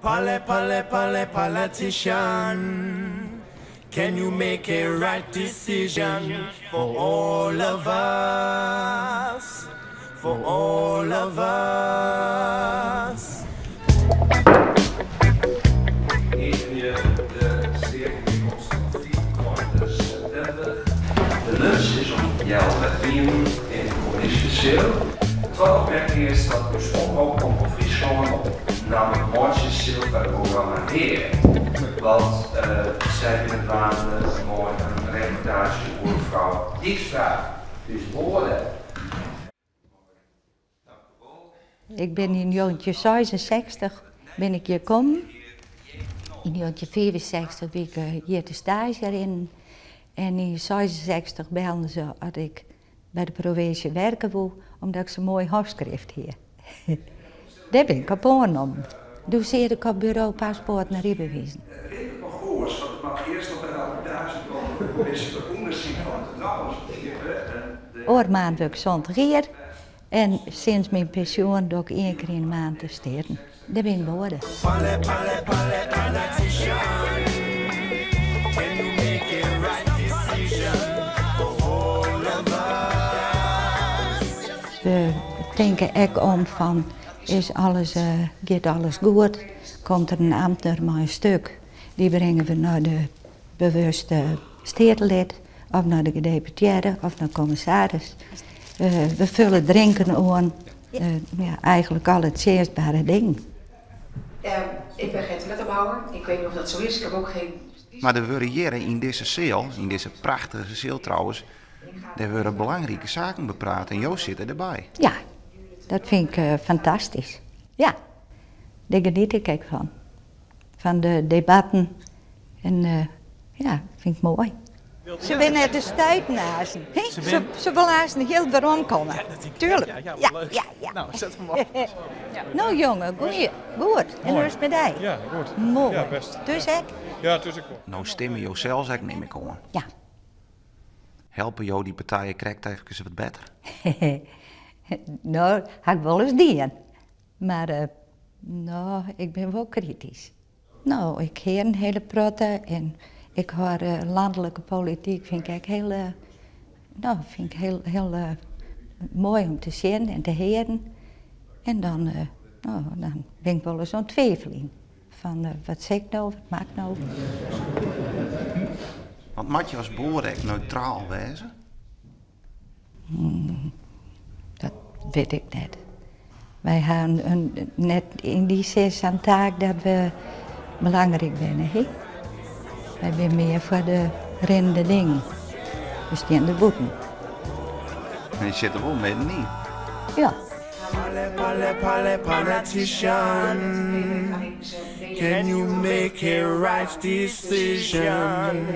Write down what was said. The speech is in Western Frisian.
Poli, poli, poli, politician. Can you make a right decision for all of us? For all of us. Iepenje de steategearkomste fan 25 septimber. De lunch is om healwei fiven yn de kommisjeseal. De twadde opmerking is dat ús omrop Omrop Fryslân op namme meitsje sil foar it programma Hea! Want sy binne dwaande mei in reportaazje oer frou Dijkstra, ús boade. Ik bin yn 1966 bin ik hjir kommen. Yn 1965 wie ik hjir te staazje rinnen en yn 66 bellen se oft ik by de provinsje werke woe, omdat ik sa'n moai hânskrift hie. Dêr bin ik op oannommen. Doe siet ik op buro paspoarten en rydbewizen. Rint it noch oars, want it moat earst noch in rapportaazje komme fan de kommisje foar ûndersyk fan it fertrouwensûntwerp en de. Oare maand wurd ik 70 jier en sinds myn pensjoen doch ik ien kear yn de maand de steaten. Dêr bin ik boade. We tinke ek om fan is alles, giet alles goed? Komt der in amtner mei in stuk, dy bringe we nei de bewuste steatelid of nei de gedeputearre of nei de kommissaris. We fulle drinken oan. Ja, eigenlik alle tsjinstbare dingen. Ik ben Gert Letterbouwer. Ik weet niet of dat zo is. Ik heb ook geen. Mar der wurde hjir yn dizze seal, yn dizze prachtige seal trouwens, der wurde belangrike saken bepraat en jo sitte derby. Ja, dat fyn ik fantastysk. Ja, dêr geniet ik ek fan. Fan de debatten en ja, fyn ik moai. Se binne net de stuitnazen. Se wolle aanst hiel werom komme. Tuurlijk. Ja, ja, leuk. Ja. Nou, set him op. No jonge, goeie, goed. En hoe is it mei dy? Ja, goed. Moai. Ja, best. Thús ek? Ja, thús ek wol. No stimme jo sels ek, nim ik oan. Ja. Helpe jo dy partijen krekt efkes wat better? No, ha ik wolris dien. Mar no, ik bin wol kritysk. No, ik hear in hiele protte en ik hâld lanlike polityk fyn ik ek hiel, no, fyn ik hiel, hiel moai om te sjen en te hearen. En dan, no, dan bin ik wolris oan it twiveljen. Fan wat sil ik no, wat moat ik no? Want moat je as boade ek neutraal wêze? Dat wit ik net. Wy ha net yn dy sin sa'n taak dat we belangryk binne. He? Wy binne mear foar de rinnende dingen. We stean der bûten. En je sitte der wol middenyn. Ja. Politician, can you make a right decision?